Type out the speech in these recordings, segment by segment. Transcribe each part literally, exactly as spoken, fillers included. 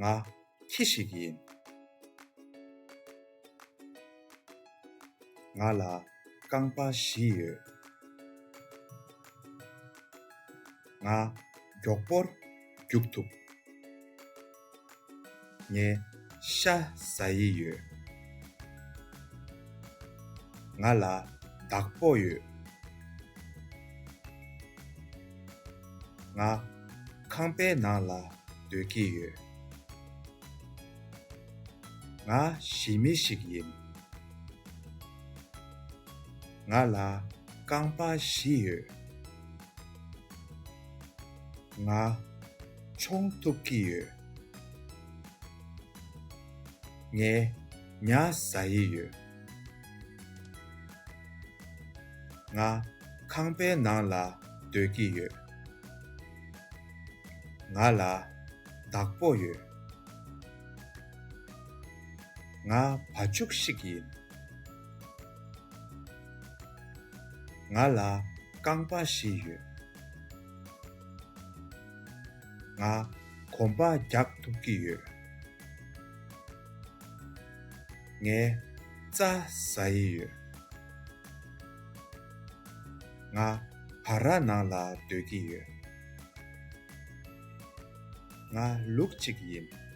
ང་ཁྱི་ཞིག་ཡིན། ང་ལ་རྐང་པ་བཞི་ཡོད། ང་མགྱོགས་པོར་རྒྱུག་ཐུབ། ངས་ཤ་ཟ་ཡི་ཡོད། ང་ལ་བདག་པོ་ཡོད། ང་ཁང་པའི་ནང་ལ་སྡོད་ཀྱི་ཡོད། ང་ཞི་མི་ཞིག་ཡིན། ང་ལ་རྐང་པ་བཞི་ཡོད། ང་མཆོང་ཐུབ་ཀྱི་ཡོད། ངས་ཉ་ཟ་ཡི་ཡོད། ང་ཁང་པའི་ནང་ལ་སྡོད་ཀྱི་ཡོད། ང་ལ་བདག་པོ་ཡོད། ང་བ་ཕྱུགས་ཤིག་ཡིན། ང་ལ་རྐང་པ་བཞི་ཡོད། ང་གོམ་པ་རྒྱག་ཐུབ་ཀྱི་ཡོད། ངས་རྩྭ་ཟ་ཡི་ཡོད། ང་བ་ར་ནང་ལ་སྡོད་ཀྱི་ཡོད། ང་ལུག་ཅིག་ཡིན།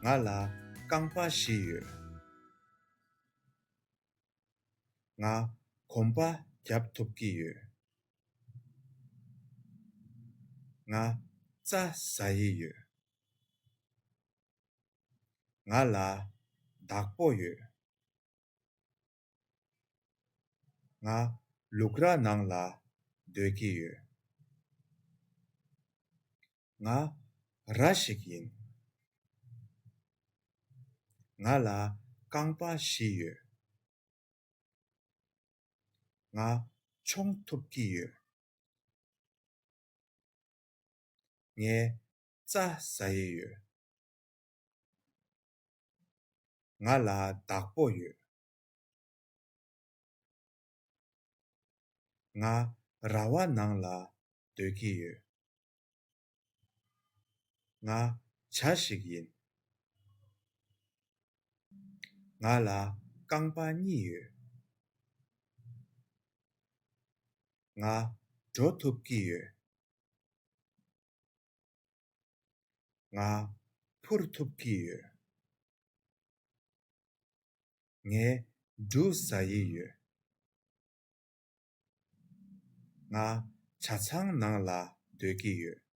ང་ལ་རྐང་པ་བཞི་ཡོད། ང་གོམ་པ་རྒྱབ་ཐུབ་ཀྱི་ཡོད། ང་རྩྭ་ཟ་ཡི་ཡོད། ང་ལ་བདག་པོ་ཡོད། ང་ལུག་ར་ནང་ལ་སྡོད་ཀྱི་ཡོད། ང་ར་ཞིག་ཡིན། ང་ལ་རྐང་པ་བཞི་ཡོད། ང་མཆོང་ཐུབ་ཀྱི་ཡོད། ངས་རྩྭ་ཟ་ཡི་ཡོད། ང་ལ་བདག་པོ་ཡོད། ང་ར་བ་ནང་ལ་སྡོད་ཀྱི་ཡོད། ང་བྱ་ཞིག་ཡིན། ང་ལ་རྐང་པ་གཉིས་ཡོད། ང་འགྲོ་ཐུབ་ཀྱི་ཡོད། ང་འཕུར་ཐུབ་ཀྱི་ཡོད། ངས་འབྲུ་ཟ་ཡི་ཡོད། ང་ཇ་ཚང་ནང་ལ་སྡོད་ཀྱི་ཡོད།